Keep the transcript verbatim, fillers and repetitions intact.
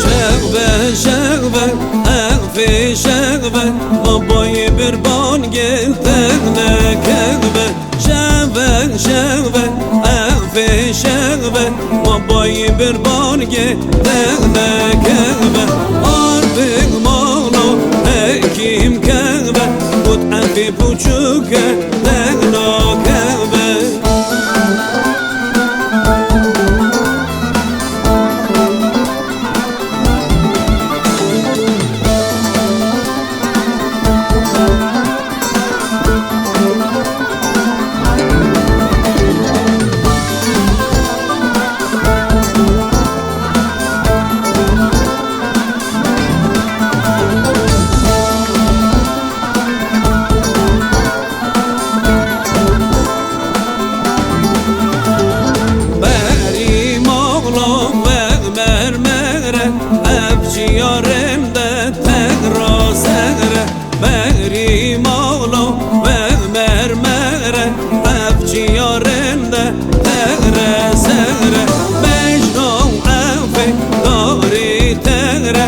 Şexbe, şexbe, exfê şexbe, ma bayê bir bangê tehnekexbe. Şexbe, şexbe, exfê şexbe, ma bayê bir bangê tehnekexbe. Artık mala hekîm kexbe, got efê puçuke tehnekexbe. Berî mala ve mermere, ev çiyarên de tegra sere. Berî mala ve mermere, ev çiyarên de tegre sere. Mecna û efê darî tegre,